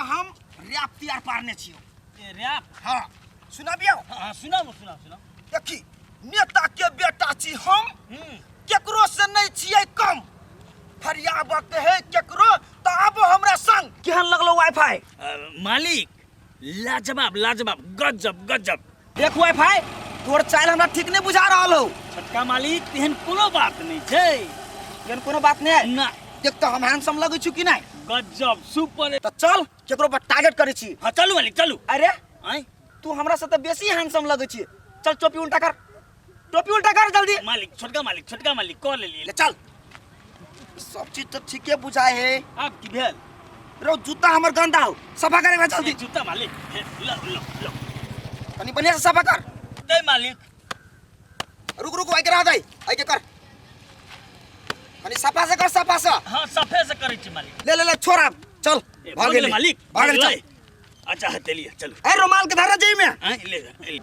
के हम रैप तैयार पारने छियो। ए, रैप? हाँ, सुनाबियो? हाँ, सुनाबू, सुनाओ सुनाओ। देखी, नेता के बेटा छी हम, केकरो से नहीं छियै कम, फरियाबक है केकरो तऽ आबो हमरा संग। केहन लगलो वाईफाई? मालिक लाजवाब लाजवाब, गजब गजब। देख वाईफाई, तोर चाल हमरा ठीक नहीं बुझा रहल हो। छोटका मालिक, तेहन कोनो बात नहीं छै। तेहन कोनो बात नहीं है? ना। देख तऽ हम हैंडसम लगै छु कि नहीं? गजब सुपर। तऽ चल केकरो पर टारगेट करै छी। हाँ चलू मालिक चलू। अरे आँय? तू हमरा से तऽ बेसी हैंडसम लगै छी। चल टोपी उल्टा कर, टोपी उल्टा कर जल्दी। मालिक छोटका मालिक, छोटका मालिक कऽ लेलियै। ले चल। सब चीज तऽ ठीके बुझाय है। आब की भेल? रो जूता हमर गंदा हो, सफा करे जल्दी। ए, जूता मालिक, हे, लो लो लो। तनी बढ़िया से सफा कर। दे मालिक। रुक रुक, आइ के रह दे, आइ के कर। कनी सफा से कर, सफा से। हाँ सफे से करै छी मालिक। ले ले ले छोड़ आब, चल। ए, भाग भऽ गेलै गेलै मालिक, भाग गेलै, गेलै। चल। अच्छा हेतै लिअ चलू। ए रुमाल के धर जेई में। आँय, ले, ले।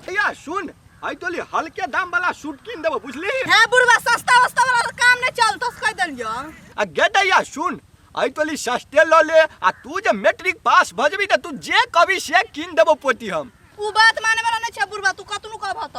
भैया सुन, आई तोली हल्के दाम वाला सूट कीन देबो, बुझली? हे बुढ़वा, सस्ता वस्ता वाला काम नहीं चलतो, से कह देलियो। आ गे दैया सुन, आई तोली सस्ते ल ले, आ तू जे मैट्रिक पास भ जेबी त तू जे कभी से कीन देबो पोती हम। उ बात माने वाला नहीं छै बुढ़वा, तू कतनो कहबह त।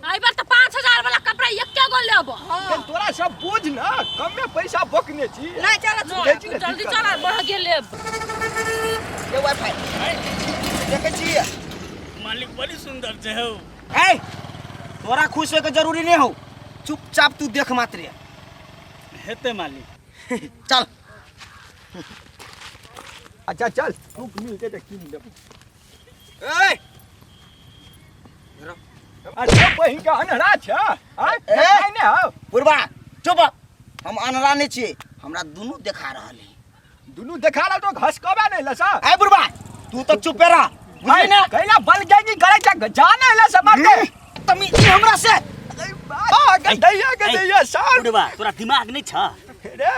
आई बार त 5000 वाला कपड़ा एके गो लेबो। हाँ। लेकिन तोरा सब बुझ ना, कमे पैसा बकने छी। नहीं चल, चल। बुझै छी ने, जल्दी दिक्कत। चल, महगे लेब। ये वाईफाई देखै छी। मालिक बड़ी सुंदर छै हौ। ए तोरा खुश होय के जरूरी नहीं हो, चुपचाप तू देख मात्र। हेतै मालिक। चल। अच्छा चल, तू मिलते त कीन देबो। ए अरे बहिन के अनहरा छ, आय? ए! देखाइ नै हौ। बुढ़बा चुप, हम अनहरा नहीं छियै, हमरा दुनू देखा रहल है। दुनू देखा रहल तो घसकबे नै लसा। ए बुढ़बा तू तो चुपे रह, बुझली ना? कैला बल गई करे छ, जा नै लसा मारते। तमी ई हमरा से। आ के दैया के दैया सार। बुढ़बा तोरा दिमाग नै छ? रे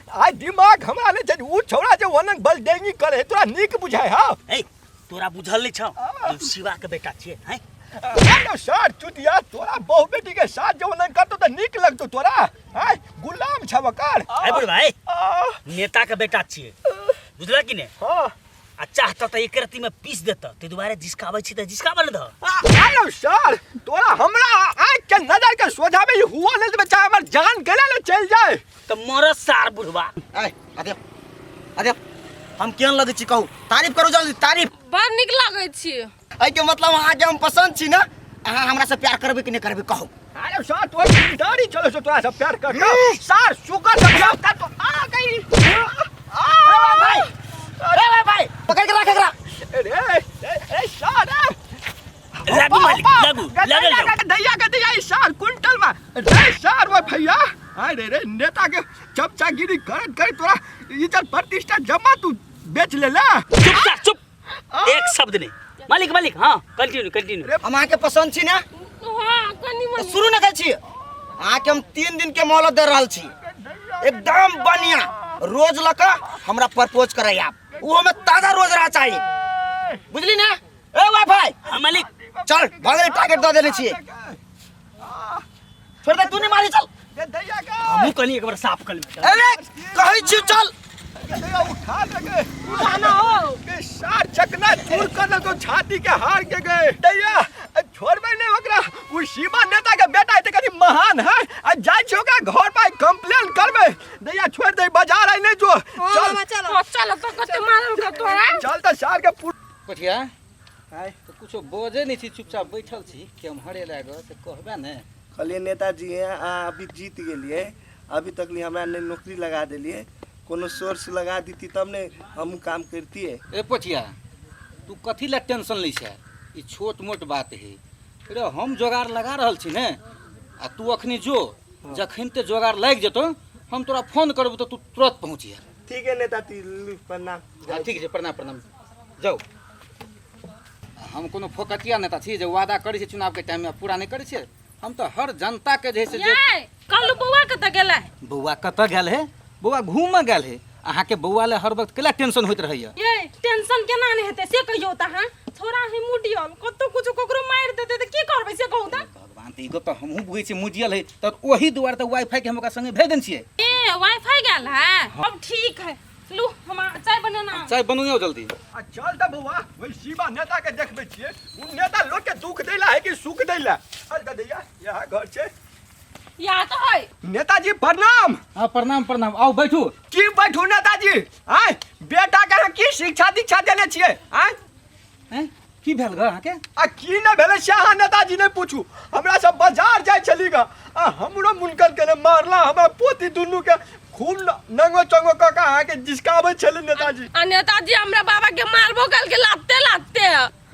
आइ दिमाग हमरा नै छै, उ छौड़ा जे ओनंग बल डेंगी करे तोरा नीक बुझाय हौ। ए तोरा बुझल नै छौ, तू शिवा के बेटा छियै हैं? अरे सर चुतिया, तोरा बहु बेटी के साथ जे ओनंग करतो त नीक लगतो तोरा हैं? गुलाम छौ ओकर। ए बुढ़बा, ए नेता के बेटा छियै, बुझला कि नै? हां। आ चाहता त एक रत्ती में पीस देता, ते दुबारे जिसकाबै छी त जिसकाबै न दह। अरे सर तोरा हमरा आँख के नजर के सोझा में ई हुआ नहीं बच्चा, हमर जान गेले ने चल जाए त मरत सार बुढ़वा। ए अरे अरे हम केहन लगै छी कहू, तारीफ करू जल्दी तारीफ। बड़ नीक लगै छी। एहि के मतलब अहाँ के हम पसंद छी ना, अहाँ हमरा से प्यार करबै कि नहीं करबै कहू। अरे सर तो दाढ़ी चलो सो तोरा से प्यार कर सर, शुगर से प्यार कर तो आ गई। ए भाई, ए भाई, भाई पकड़ के रख एकरा। अरे अरे सर, लागू मालिक, लागू, लागल जाऊ। दैया के दैया ई सर कुंटल में रे सर वो भैया। अरे रे नेता के चमचागिरी करत कर तोरा इज्जत प्रतिष्ठा जमा तू बेच ले ला। चुप सा चुप, एक शब्द नहीं। मालिक मालिक हाँ कंटिन्यू कंटिन्यू। हम अहाँ के पसंद छी ना? हाँ, कनी तो मनी। शुरू न कर छी, अहाँ के हम 3 दिन के मोहलत दे रहल छी, एकदम बढ़िया रोज लक हमरा प्रपोज करे आप, उहो में ताजा रोज रहा चाहिए, बुझली ना? ए वाईफाई। हाँ मालिक। चल भगले टारगेट दे देने छी, छोड़ दे तू नहीं मारी चल। हमहूँ कनी एक बार साफ कर लेबै। अरे कहै छी चल। उठा लगे उठाना हो। के सार चकना चूर कर दे तो छाती के हार के गए दैया, छोड़बे नहीं ओकरा। उ सीमा नेता के बेटा है कनी महान है, आ जाय छी ओकरा घर पर कंप्लेन करबे। दैया छोड़ दे, बाजार आई नहीं जो। चल। मामा, चलो। हाँ, चल तो कते मारल के तोरा। चल त सार के पठिया तो कुछो बजै नहीं छी, चुपचाप बैठल छी, कि हम हरे लागल तऽ कहबे ने। कहलिए नेताजी हैं, अहाँ अभी जीत गेलिए, अभी तक लिए हमरा नहीं नौकरी लगा देलिए, कोनो सोर्स लगा दीती तब ने हम काम करतिए। ए पठिया तू कथी ला टेंशन लै छै, ई छोट मोट बात है रे, हम जोगाड़ लगा रहल छी ने, आ तू अखनी जो, जखन ते जोगाड़ लागि जेतौ हम तोरा फोन करबौ तऽ तू तुरंत पहुँचिहे। ठीक है नेताजी, प्रणाम। हाँ, ठीक छै, प्रणाम प्रणाम, जाउ। हम कोनो फोकटिया नेता छी जे वादा करै छी चुनाव के टाइम में पूरा नहीं करै छियै, हम तऽ हर जनता के जे है से जे ये कहलू बौआ कतऽ गेलै? बौआ कतऽ गेल है? बौआ घूमऽ गेल है। अहाँके बौआ ले हर वक्त केला टेंशन होइत रहैया? ये टेंशन केना नहि हेतै से कहियौ तऽ अहाँ। छोरा है मुडियल कतौ कुछ ककरो मारि देतै तऽ की करबै से कहू तऽ भगवान तऽ ई गप तऽ हमहूँ बुझै छियै मुजियल है तऽ ओही दुआरे तऽ वाईफाई के हम ओकरा संगे भेज देने छियै ए वाईफाई गेल है अब ठीक है लू हम चाय बनाना चाय बनबियौ जल्दी आ चल तऽ बौआ ओहि शिवा नेता के देखबै छियै ओ नेता लोक के दुख दैला है कि सुख दैला चल तऽ दैया इएह घर छै या तो है नेताजी प्रणाम हाँ प्रणाम प्रणाम आउ बैठू की बैठू नेताजी आय बेटा के अहाँ की शिक्षा दीक्षा देने छियै आय हैं की भेल ग अहाँके आ की नहि भेलै से अहाँ नेताजी नहि पूछू हमरा सब बाजार जाइ छली ग आ हमरो मुनकर के मारला हमरा पोती दुनू के खूब नंगो चंगो कऽ के अहाँके जिसकाबै छली नेताजी आ नेताजी हमरा बाबा के मारबो कल के लाते लाते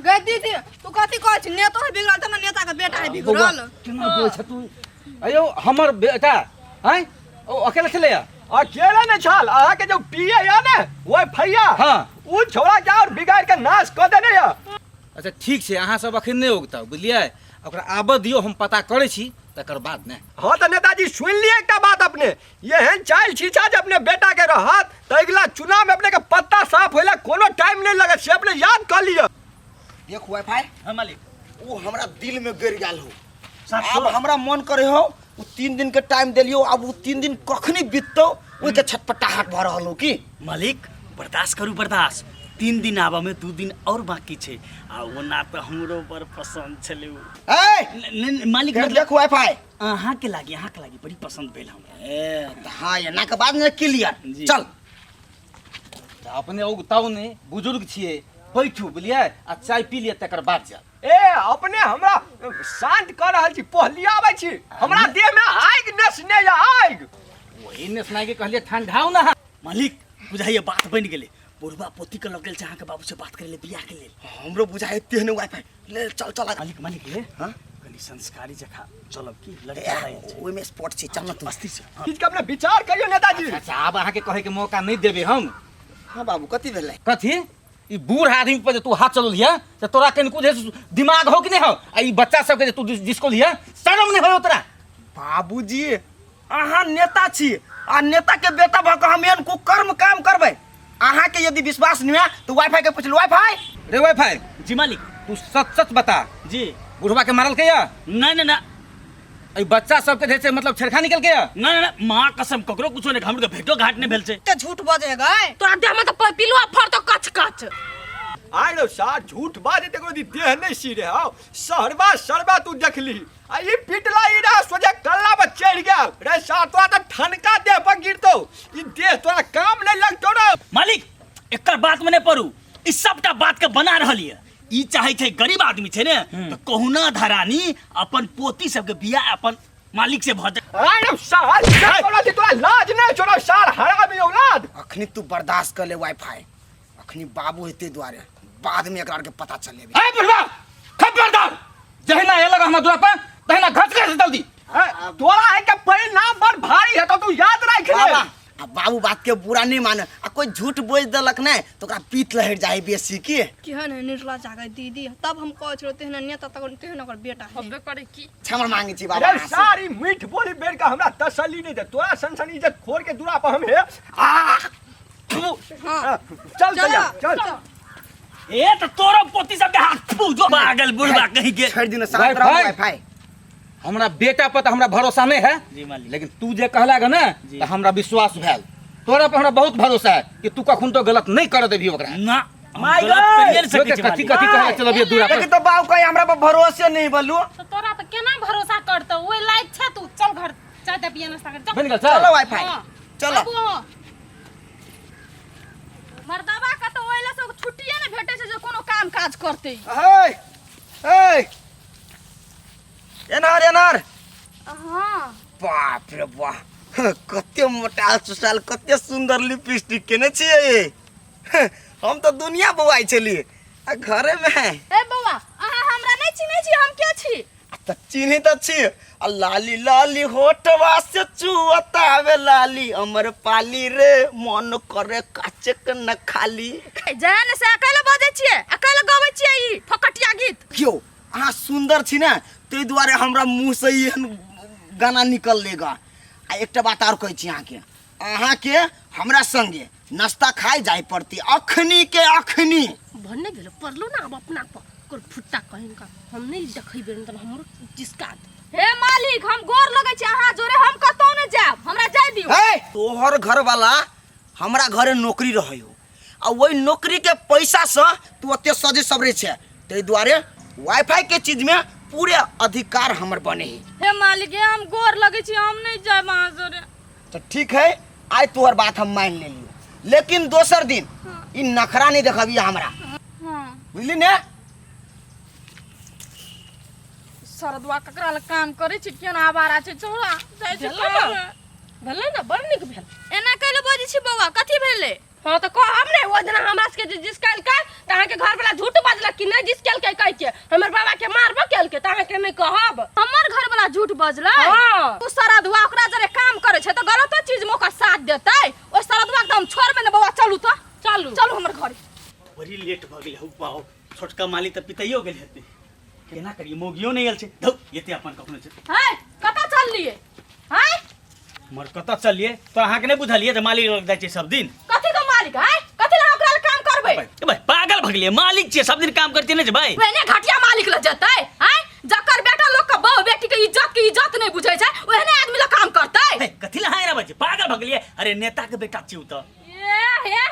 गै दीदी तू कथी कहै छी नेतो है बिगड़ल तब ने नेता के बेटा है बिगड़ल केना बोलै छ तू अयो हमर बेटा आँय ओ अकेले छलैया अकेले नहि छल अहाँके जो पिए या ने ओहि फैया हाँ। ओ छोड़ा के और बिगाड़ के नाश कऽ देने या अच्छा ठीक छै अहाँ सब अखन नहि उगताउ बुझलियै ओकरा आबऽ दियौ हम पता करै छी तकर बाद ने हाँ तऽ नेताजी सुनि लिए एकटा बात अपने एहन चालि छीछा जे अपने बेटा के रहत तऽ अगिला चुनाव में अपने के पत्ता साफ होइला कोनो टाइम नहि लगत से अपने याद कऽ लिअ देख वाईफाई हाँ मालिक वो हमरा दिल में गड़ गेल हो अब हमरा मन करे हो वो 3 दिन के टाइम देलियो। अब वो 3 दिन कखनी बीततो ओहि के छटपटाहट भऽ रहल हो की। मालिक, बर्दाश्त करू बर्दाश्त। 3 दिन आबऽ में 2 दिन और बाकी छै आ ओना तऽ हमरो बड़ पसंद छलै उ। ए मालिक फेर मतलब देख वाईफाई। अहाँके लागी बड़ी पसंद भेल हमरा। ए तऽ हाँ, एना के बाद ने क्लियर। जी। चल। तऽ अपने उगताउ नहि, बुजुर्ग छियै, बैठू बुझलियै आ चाय पी लिअ तकर बाद जायब। ए अपने हमरा शांत कऽ रहल छी, पहलियाबै छी, हमरा देह में आगि नेसने या आगि। वही ने सुनाइ के कहलियै ठंडाउ ना। मालिक, बुझाइए बात बनि गेलै। बुढ़बा पोती के लग गेल छै अहाँके बाबू से बात करे ले बियाह के लेल। हमरो बुझाइ तेहने वाईफाई ले चल चल। मालिक, मालिक हे। हाँ? कनि संस्कारी जखा चलब की लड़की वाला आयल छै। ओहिमे स्पॉट छै, चल ना तू। मस्ती से हाँ। चीज के अपने विचार करियौ नेताजी। अच्छा, आब अहाँके कहैके मौका नहि देबै हम। हाँ बाबू, कथी भेलै? कथी? ई बूढ़ आदमी पर जे तू हाथ चललियै तऽ तोरा कनिको जे दिमाग हो कि नहि हो? आ ई बच्चा सबके जे तू जिसको लिया, शरम नहि हो तोरा? बाबूजी, अहाँ नेता छी आ नेता के बेटा भऽ कऽ हम एहन कुकर्म काम करबै? अहाँके यदि विश्वास नहि है तऽ वाईफाई के पूछ लू। वाईफाई! रे वाईफाई। जी मालिक। तू सच सच बता। जी। बुढ़वा के मारल के या? नहीं नहीं ना। ई बच्चा सबके जे छै मतलब छेड़खानी केलकै या? नहीं नहीं नहीं, माँ कसम ककरो कुछो नहीं, हमरो के भेटो घाट नहीं भेल छै। ते झूठ बजे गए। तोरा देह में तऽ पिलुआ फड़तो कच कच। आइ रौ सार, झूठ बाजे तकरो दी देह नहि सीरे हौ। सहरबा सरबा तू देखली आ ई पिटला ई रहा सोझे कल्ला पर चढ़ि गेल। रे सार, तोरा तऽ ठनका देह पर गिरतौ, ई देह तोरा काम नहि लगतौ रे। मालिक, एकर बात में नहीं पड़ू, ई सबटा बात के बना रहल ये। ई चाहे छै, गरीब आदमी छै ने, तऽ कहुना धरानी अपन पोती सबके बियाह अपन मालिक से भऽ जाय। आइ रौ सार, तोरा तोरा लाज नहि छौ सार, हरामी औलाद। अखनी तू बर्दाश्त कर ले वाईफाई, अखनी बाबू हेते दुआरे, बाद में एकरा के पता चलेबे। ए बुढ़वा, खबरदार, जहिना एलग हमर दुआर पर तहिना घस घस जल्दी। ए, तोरा है के परिणाम बड़ भारी है तो तू याद राख ले। बाबा आ बाबू, बात के बुरा नहीं माने आ कोई झूठ बोल देलक नहीं तो ओकरा पीत लहर जाए बेसी की। केहन है निर्लज जागे दीदी, तब हम कहै छलौ तेहन नेता तक तेहन ओकर बेटा है। होबे करे की। क्षमा मांगे छी बाबा अरे अहाँ से। सारी मीठ बोली बेर का हमरा तसल्ली नहीं दे। तोरा सन सन इज्जत खोर के दूरा पर हम हे आ थू। हाँ। चल चलो, चल चल। ए तऽ तोरो पोती सबके हाथ फू जो पागल बुढ़बा कहीं के। छोड़ दिनो, शांत रहो। वाईफाई। वाईफाई। हमरा बेटा पर तऽ हमरा भरोसा नहीं है। जी मालिक। लेकिन तू जे कहला ग ने जी। तऽ हमरा विश्वास भेल। तोरा पर हमरा बहुत भरोसा है कि तू कखन तो गलत नहीं कर देबही ओकरा। ना, हम माय गलत गए। करिए नहीं सकै लोग छी कथी मालिक। कथी कहला चलबियै दूरा पर। लेकिन तो बाबू कहे हमरा पर भरोसे नहीं बोलू। तऽ तोरा पर केना भरोसा करतौ? ओहि लायक छै तू? चल घर, चाय ताय पिए, नाश्ता कर, चल। बनि गेल चल। चलो वाईफाई। हाँ। चलो। आबू अहाँ। मर्दाबा के तऽ ओहि लए सब छुट्टिए ने भेटै छै जे कोनो काम काज करतै। हे हे, एनार एनार। हाँ। बाप रे वाह, कते मोटाल सुसाल, कते सुंदर लिपस्टिक केने छियै। हम तऽ दुनिया बौआइ छलियै आ घरे में है। ए बौआ, अहाँ हमरा नहि चिन्है छी? हम के छी? तऽ चिन्है तऽ छी आ लाली लाली होठवा से चुअतावे लाली अमर पाली रे, मन करे काचे के न खाली। जहन से अकेले बजै छियै, अकेले गबै छियै ई फकटिया गीत। क्यों, अहाँ सुंदर छी ने, ताहि दुआरे हमरा मुँह से एहन गाना निकलले गा। आ एकटा बात और कहै छी अहाँके, अहाँके हमरा संगे नाश्ता खाइ जाय पड़ती अखनी के अखनी। भन्ने भेल पड़लो ना अब अपना पर कोर फुट्टा कहीं का हम नहीं देखैबे त हमरो जिसका दे। हे मालिक, हम गोर लगै छी अहाँ जोरे, हम कतौ ने जायब, हमरा जाय दियौ। हे तोहर घर वाला हमरा घरे नौकरी रहै हो आ ओहि नौकरी के पैसा से तू ओते सजे सबरे छे, ताहि दुआरे वाईफाई के चीज में पूरे अधिकार हमर बने है। हे मालिक, हे हम गोर लगै छी, हम नहीं जायब अहाँ जोरे। तो ठीक है, आइ तोहर बात हम मान लेलियो, लेकिन दोसर दिन ई नखरा नहीं देखबिय हमरा। हाँ। बुझली ने? सरदुआ ककरा लग काम करै छै, केना आवारा छै छौड़ा, जाइ छै भेलै काम। ने? भेलै ने, बड़ नीक भेल। एना कैले बजै छी बौआ, कथी भेलै? हाँ तो कहब ने, ओहि दिना हमरा सबके जे जिसकेलकै तऽ अहाँके घर वाला झूठ बजलक कि नहि जिसकेलकै कहि के हमर बाबा के मारबो केलकै, तऽ अहाँके नहि कहब। हमर घर वाला झूठ बजलै? हाँ। ओ सरदुआ ओकरा जरे काम करै छै तऽ गलतो चीज मे ओकर साथ देतै। ओ सरदुआ के तऽ हम छोड़बै ने बौआ, चलू तऽ। चलू। चलू हमर घरे। बड़ी लेट भऽ गेलै हौ बाउ, छोटका मालिक तऽ पितैयो गेल हेतै। केना करियै, मौगियो नहि आयल छै। धौ एते अपन कखनो छै। है कतऽ चललियै? है मर कतऽ चलियै तो अहाँके नहि बुझलियै जे मालिक लग जाइ छै सब दिन? कथी के मालिक है? कथी लए ओकरा लग काम करबै? ए भाई पागल भऽ गेलियै, मालिक छियै सब दिन काम करतियै नहि जेबै? ओहने घटिया मालिक लग जेतै? हैं जकर बेटा लोग के बहु बेटी के इज्जत के इज्जत नहीं बुझै छै, ओहने आदमी लग काम करतै? हे कथी लए हाय रबै छै, पागल भऽ गेलियै? अरे नेता के बेटा छियै उ तऽ। ए हे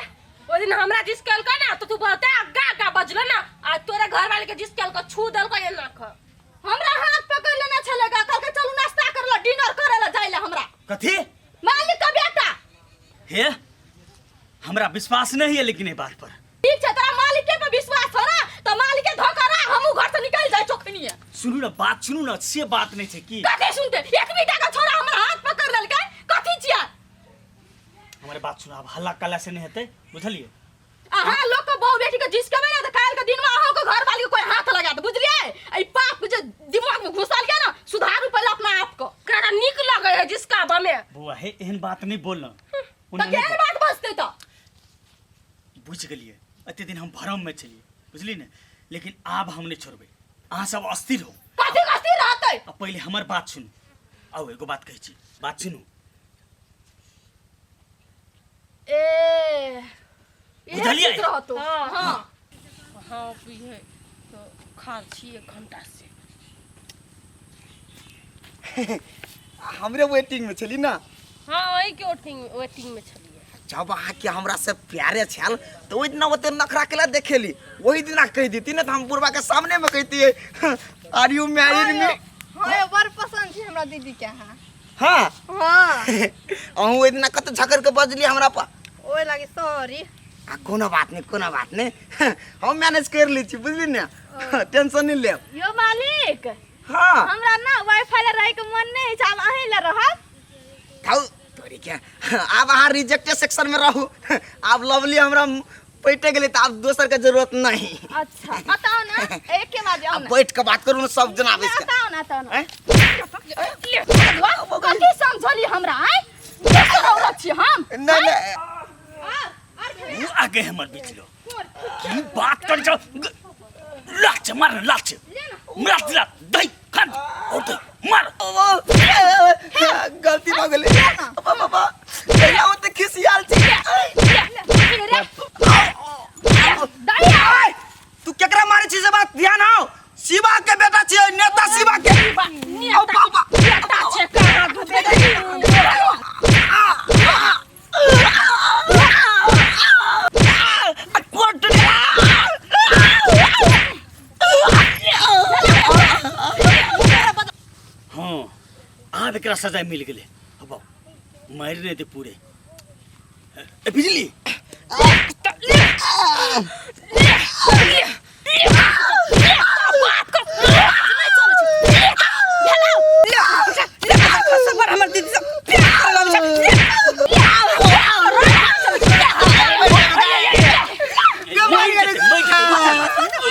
ओहि दिन हमरा जिस केलकै ना तो तू बहुते आगा आगा बजलो ना, आ तोरे घर वाले के जिस केलकै छू देलकै एना क। हमरा हाथ पकड़ लेने छलेगा, कहलकै चलू नाश्ता कर ला, डिनर करे ला जाय ला हमरा। कथी? मालिक का बेटा। हे हमरा विश्वास नहीं है लेकिन ए बात पर। ठीक छै, तोरा मालिक के पर विश्वास हो ना तो मालिक के धोखा ना, हमहू घर से निकल जाय चोखनिए। सुनू ना बात, सुनू ना, से बात नहीं छै की। कथी सुनते? एक बीटा का छोरा हमरा हाथ पकड़ लेलकै, कथी छियै? हमारे बात सुना, अब हल्ला कल्ला से नहीं हेतै, बुझलियै? अहाँ लोग के बहु बेटी के जिसके ना तो काल के दिन में अहाँ के घर वाली के कोई हाथ लगा दे, बुझलियै? ई पाप जे दिमाग में घुसल गया ना, सुधारू पहले अपना आप को। करा नीक लगे है जिसका बमे। बौआ हे एहन बात नहीं बोलना। त केहन बात बजतै त? बुझ गेलियै, एते दिन हम भरम में छलियै, बुझली ने? लेकिन आब हम नहीं छोड़बै, अहाँ सब अस्थिर हो। कथी अस्थिर रहतै? आ पहिले हमर बात सुनू। आउ एगो बात कहै छी, बात सुनू। ए बुझलियै? ठीक रहतो। हाँ। हाँ। हाँ पीहे तो खा छी एक घंटा से। हमरे वेटिंग में छली ना? हाँ वही के वेटिंग वेटिंग में छलिए। जब अहाँ के हमरा से प्यारे छल तो ओहि दिना ओते नखरा केला देखेली, ओहि दिना कहि देती ना तो हम बुढ़वा के सामने में कहती आर you married मी। हाँ बड़ पसंद छै हमरा दीदी के अहाँ। हाँ। हाँ। अहूँ ओहि दिना कते झकड़ के बजली हमरा पर। ओहि लागी सॉरी। आ कोनो बात नहीं, कोनो बात नहीं, हम मैनेज कर ली छी, बुझली ने? टेंशन नहीं लेब। यो मालिक। हाँ। हमरा ना वाईफाई ला रहे के मन नहीं है, आब अहीं ला रहब। थाउ तोरी के, आब अहाँ रिजेक्ट सेक्शन में रहू, आब लवली हमरा पैटे गेलै तऽ आब दोसर के जरूरत नहीं। अच्छा बताओ ना, एक के बाद आओ अब ना। बैठ के बात करू ना सब जना बैस के। बताओ ना, बताओ ना। हैं? कथी समझली हमरा? आय दोसर औरत छी हम। नहीं, नहीं। उ आगे हमर बीच लो की बात कर जाओ, लाच मार, लाच मार, लाच दई खन और दई मार। गलती भऽ गेलै बाबा, बाबा कहिया ओते खिसियाल छी। तू केकरा मारे छी से बात ध्यान आओ, शिवा के बेटा छियै, नेता शिवा के। नेता नेता छै कहाँ दू बेटा। हाँ आब एकरा सजा मिल गेलै, अब मारि नहि दे पूरे। ए, बिजली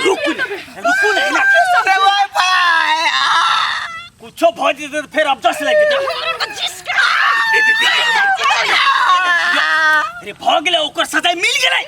रुकू ने, रुकू ने, एना कुछो भऽ जेतै तऽ फेर अफसोस लागि जेतै। अरे भऽ गेलै, ओकर सजाय मिल गेलै।